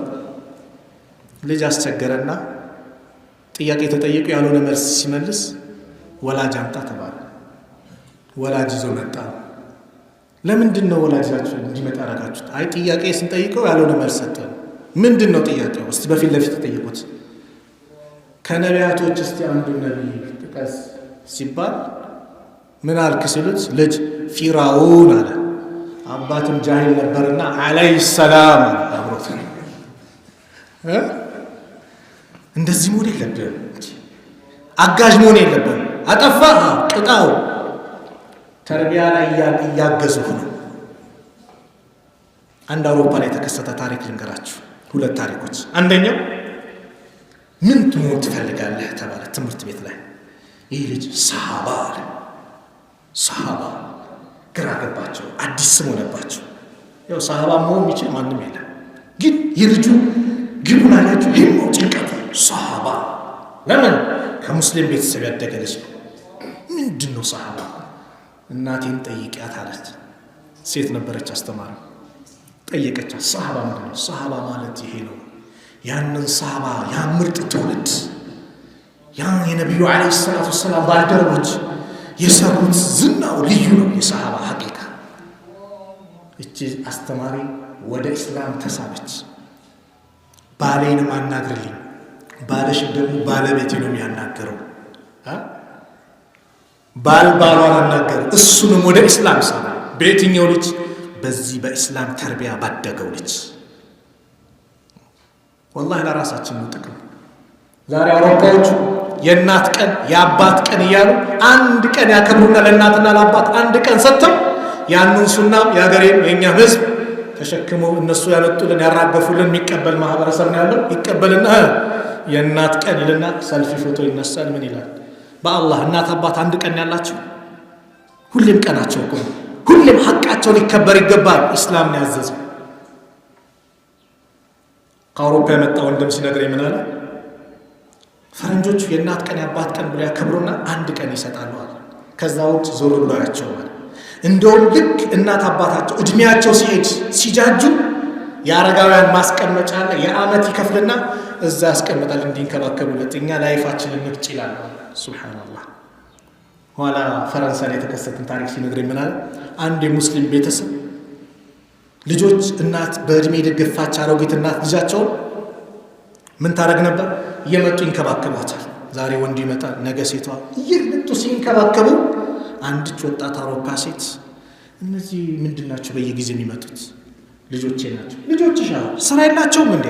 ልጅ አስቸገረና ጥያቄ ተጠይቆ ያልሆነ መልስ ሲመልስ ወላጅ አምጣ ተባለ። ወላጅ ይዞ መጣ። ለምንድን ነው ወላጅ ይዛችሁ እንዲመጣ ያደረጋችሁት? አይ ጥያቄ ስንጠይቀው ያልሆነ መልስ ሰጠን። ምንድን ነው ጥያቄው? እስቲ በፊት ለፊት ተጠይቁት። ከነቢያቶች እስቲ አንዱን ነቢይ ጥቀስ ሲባል ምን አልክ ሲሉት ልጅ ፊራውን አለ። አባትም ጃሂል ነበርና عليه السلام አለ አብሮት። እንደዚህ መሆን የለብህም። አጋዥ መሆን የለብህም። አጠፋ ቅጣው። ተርቢያ ላይ እያገዙህ ነው። አንድ አውሮፓ ላይ የተከሰተ ታሪክ ልንገራችሁ። ሁለት ታሪኮች። አንደኛው ምን ትሆን ትፈልጋለህ ተባለ ትምህርት ቤት ላይ። ይህ ልጅ ሰሃባ አለ። ሰሃባ ግራ ገባቸው። አዲስ ስም ሆነባቸው። ያው ሰሃባ መሆን የሚችል ማንም የለም። ግን የልጁ ግቡን አላቸው። ይህም ጭንቀቱ ሰሃባ። ለምን? ከሙስሊም ቤተሰብ ያደገ ልጅ ነው። ምንድን ነው ሰሃባ? እናቴን ጠይቂያት አለች። ሴት ነበረች አስተማሪ። ጠየቀቻት። ሰሃባ ምንድን ነው? ሰሃባ ማለት ይሄ ነው። ያንን ሰሃባ ያ ምርጥ ትውልድ ያ የነቢዩ ዓለይሂ ሰላቱ ወሰላም ባልደረቦች የሰሩት ዝናው ልዩ ነው። የሰሃባ ሐቂቃ። እቺ አስተማሪ ወደ እስላም ተሳበች። ባሌንም አናግርልኝ፣ ባለሽን ደግሞ ባለቤቴ ነው የሚያናገረው። ባል ባሏን አናገረ፣ እሱንም ወደ እስላም ሳበ። በየትኛው ልጅ? በዚህ በእስላም ተርቢያ ባደገው ልጅ። ወላሂ ለራሳችን ነው ጥቅም። ዛሬ አውሮፓዎቹ የእናት ቀን የአባት ቀን እያሉ አንድ ቀን ያከብሩና ለእናትና ለአባት አንድ ቀን ሰጥተው ያንን ሱናም የሀገሬም የእኛም ህዝብ ተሸክሞ እነሱ ያመጡልን ያራገፉልን የሚቀበል ማህበረሰብ ነው ያለው። ይቀበልና የእናት ቀን ይልና ሰልፊ ፎቶ ይነሳል። ምን ይላል? በአላህ እናት አባት አንድ ቀን ያላቸው ሁሌም ቀናቸው እኮ ነው። ሁሌም ሐቃቸው ሊከበር ይገባል። ኢስላም ነው ያዘዘው። ከአውሮፓ የመጣ ወንድም ሲነግረኝ ምን አለ? ፈረንጆቹ የእናት ቀን የአባት ቀን ብሎ ያከብሩና አንድ ቀን ይሰጣሉ አለ። ከዛ ውጭ ዞር ብሎ አያቸውም። እንደውም ልክ እናት አባታቸው እድሜያቸው ሲሄድ ሲጃጁ የአረጋውያን ማስቀመጫ አለ። የዓመት ይከፍልና እዛ ያስቀምጣል እንዲንከባከቡለት። እኛ life ኣችንን እንቅጭ ይላል። ሱብሓነላህ። ኋላ ፈረንሳይ ላይ የተከሰተን ታሪክ ሲነግረኝ ምን አለ? አንድ የሙስሊም ቤተሰብ ልጆች እናት በእድሜ የገፋች አሮጊት እናት ልጃቸውን ምን ታደርግ ነበር? እየመጡ ይንከባከቧታል። ዛሬ ወንዱ ይመጣል፣ ነገ ሴቷ፣ እየመጡ ሲንከባከቡ አንድች ወጣት አውሮፓ ሴት እነዚህ ምንድን ናቸው በየጊዜ የሚመጡት? ልጆቼ ናቸው። ልጆችሽ? ስራ የላቸውም እንዲ?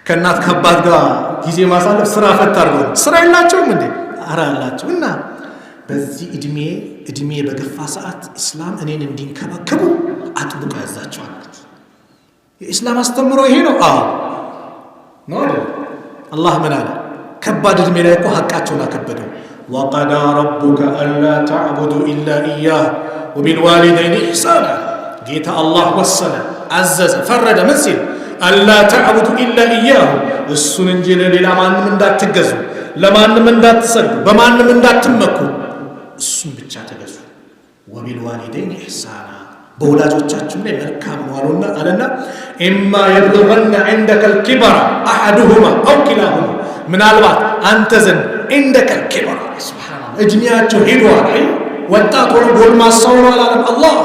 ከእናት ከአባት ጋር ጊዜ ማሳለፍ ስራ ፈት አድርጎ ስራ የላቸውም እንዴ? ኧረ አላቸው። እና በዚህ እድሜ በገፋ ሰዓት እስላም እኔን እንዲንከባከቡ አጥብቆ ያዛቸዋል። የኢስላም አስተምሮ ይሄ ነው። አዎ ነው አይደል? አላህ ምን አለ? ከባድ እድሜ ላይ እኮ ሐቃቸውን አከበደው። وقضى ربك ألا تعبدوا إلا إياه وبالوالدين إحسانا። ጌታ አላህ ወሰነ፣ አዘዘ፣ ፈረደ። ምን ሲል? ألا تعبدوا إلا إياه፣ እሱን እንጂ ለሌላ ማንም እንዳትገዙ፣ ለማንም እንዳትሰግዱ፣ በማንም እንዳትመኩ፣ እሱን ብቻ ተገዙ። وبالوالدين إحسانا፣ በወላጆቻችሁ ላይ መልካም ዋሉና አለና إما يبلغن عندك الكبر أحدهما أو كلاهما፣ ምናልባት አንተ ዘንድ عندك الكبر፣ ሱብሓነላህ፣ እድሜያቸው ሄዷል። አይ ወጣት ሆኖ ጎልማሳ ሆኖ አላለም አላህ።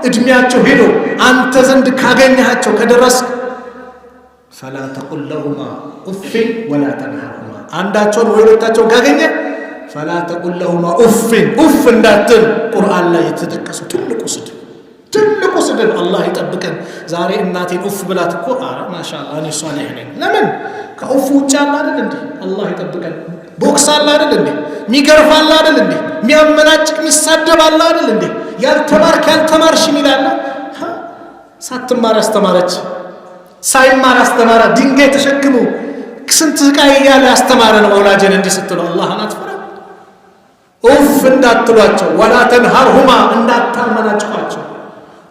እድሜያቸው ሄዶ አንተ ዘንድ ካገኘሃቸው ከደረስክ فلا تقل لهما أف ولا تنهرهما፣ አንዳቸውን ወይ ሁለታቸውን ካገኘ فلا تقل لهما أف፣ ኡፍ እንዳትል። ቁርአን ላይ የተጠቀሰው ትልቁ ስድብ፣ ትልቁ ስድብ። አላህ ይጠብቀን። ዛሬ እናቴን ኡፍ ብላት እኮ ኧረ ማሻአላህ እኔ ሷሊህ ነኝ። ለምን ከኡፍ ውጭ አለ አይደል እንዴ? አላህ ይጠብቀን። ቦክስ አለ አይደል እንዴ? ሚገርፍ አለ አይደል እንዴ? ሚያመናጭቅ ሚሳደብ አለ አይደል እንዴ? ያልተማርክ ያልተማርሽ የሚል አለ። ሳትማር ያስተማረች፣ ሳይማር አስተማረ፣ ድንጋይ ተሸክሞ ስንት ስቃይ እያለ ያስተማረ ነው። ወላጅን እንዲህ ስትለው አላህን አትፈራ? ኡፍ እንዳትሏቸው፣ ولا تنهرهما፣ እንዳታመናጭቋቸው፣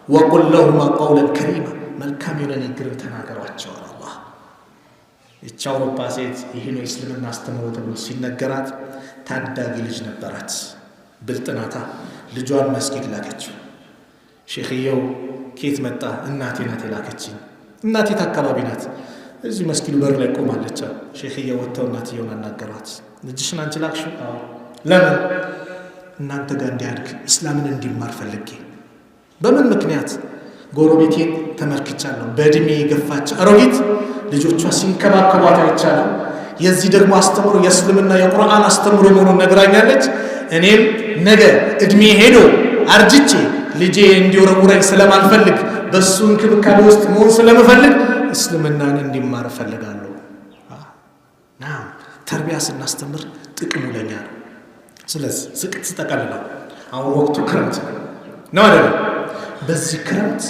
وقل لهما قولا كريما፣ መልካም የሆነ ንግግርን ተናገሯቸው አላህ። ይቺ አውሮፓ ሴት ይህ ነው የእስልምና አስተምህሮ ተብሎ ሲነገራት ታዳጊ ልጅ ነበራት። ብልጥናታ ልጇን መስጊድ ላከችው። ሼክየው ከየት መጣ? እናቴ ናት የላከችኝ። እናቴ አካባቢ ናት። እዚህ መስጊዱ በር ላይ ቆማለች። ሼክየው ወጥተው እናትየውን አናገሯት። ልጅሽን አንቺ ላክሽው? አዎ። ለምን? እናንተ ጋር እንዲያድግ እስላምን እንዲማር ፈልጌ። በምን ምክንያት? ጎረቤቴን ተመልክቻለሁ። በእድሜ የገፋች አሮጊት ልጆቿ ሲንከባከቧት አይቻለሁ። የዚህ ደግሞ አስተምሮ የእስልምና የቁርአን አስተምሮ መሆኑን ነግራኛለች። እኔም ነገ እድሜ ሄዶ አርጅቼ ልጄ እንዲወረውረኝ ስለማልፈልግ በሱ እንክብካቤ ውስጥ መሆን ስለምፈልግ እስልምናን እንዲማር እፈልጋለሁ። ተርቢያ ስናስተምር ጥቅሙ ለኛ ነው። ስለዚህ ስጠቀልለው አሁን ወቅቱ ክረምት ነው አይደለም? በዚህ ክረምት